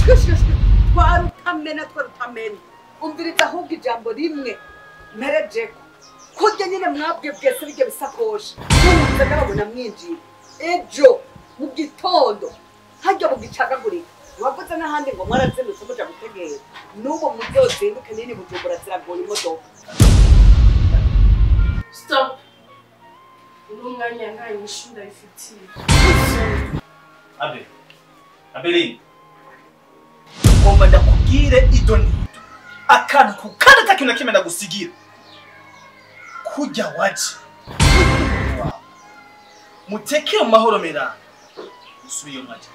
Twarutamena twarutamena. Umviriza ahubwo ijambo rimwe mperejeko. Kurya nyine mwabwe bwese bijya bisakosha. Mwumva ndababona mwinjiye. Ejo mu gitondo hajya bugicagagurika. Wavuze n'ahandi ngo mwarazindutse muja gutegera. N'ubu muzozinduke nini Bujumbura ziragoye imodoka. Stop. Umwanya nta nyishu ndayifitiye. Abe. Abeli. Ngomba ndakubwire ido nido. Akantu ku kandi atakintu na kimwe ndagusigira. Kujya waje. Mutekere mu mahoro merana. Usubiye mwaje.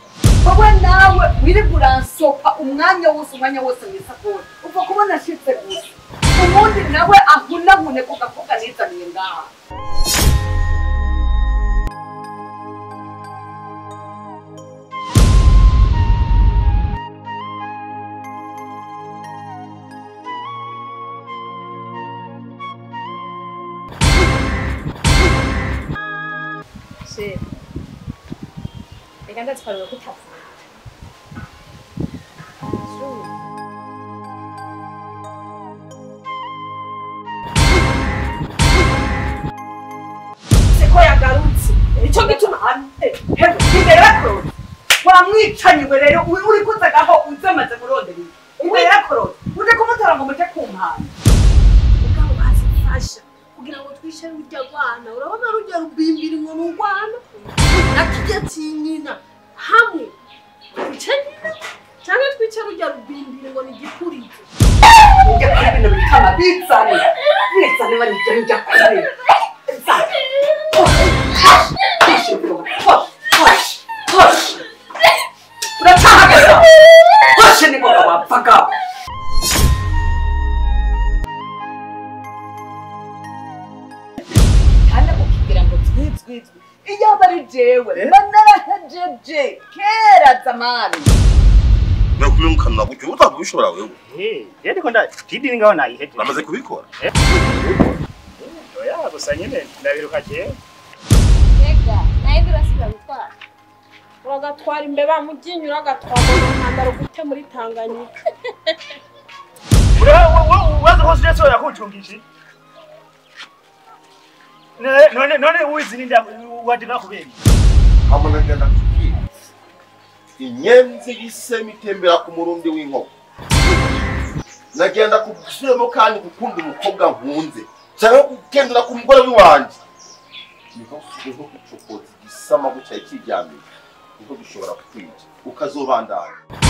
Wowe nawe wirirwa uransopa umwanya wose mw'isakori. Upfa kubona nshitse gusa. Ubundi nawe ahunahune ku gafuka nizaniye ngaha. Reka ndatwarwa kutapfa. Siko yagarutse. Icyo gituma imbere yakorotse. Wamwicanye rero uri kuzagaho uzamaze murondera. Imbere yakorotse. Uje kumutora ngo muje kumpana. Mugabo azifasha kugira ngo twishe rujya rwana. Urabona rujya rubimbira ngo n'urwana. Nakijya tinyina hamwe. Twice nyina cyangwa twice rujya rubimbira ngo ni gikurizo. Ujya kuri bino bikama bizane. Bizane bari njya kuri. Bizane. Uracahagaza. Hoshe ni ngoga wapfaga. Hana ukibwira ngo twizwizwe. Iyo bari jewe banarahejeje kera zamani. Nakumwe gutyo utabishobora wewe. Eh, ndiko ndidini ngaho nayihejeje. Bamaze kubikora. Oya gusa nyine ndabiruka jewe. Ega, naye ndurasiba gutwara. Uragatwara imbeba muginyura agatwara mu ntandaro gute muri Tanganyika. Uraza ko sije yakucungije. None none uwizi ninde wadira kubera. Hamwe ngenda kubwira. Inyenzi y'isemi itembera ku murundi w'inkoko. Nagenda kubusubiramo kandi gukunda umukobwa nkunze. Cyangwa kugendera ku mugore w'iwanje. Niko gucokoza igisama guca ikiryamiye. Niko gishobora kukwica ukazobandanya.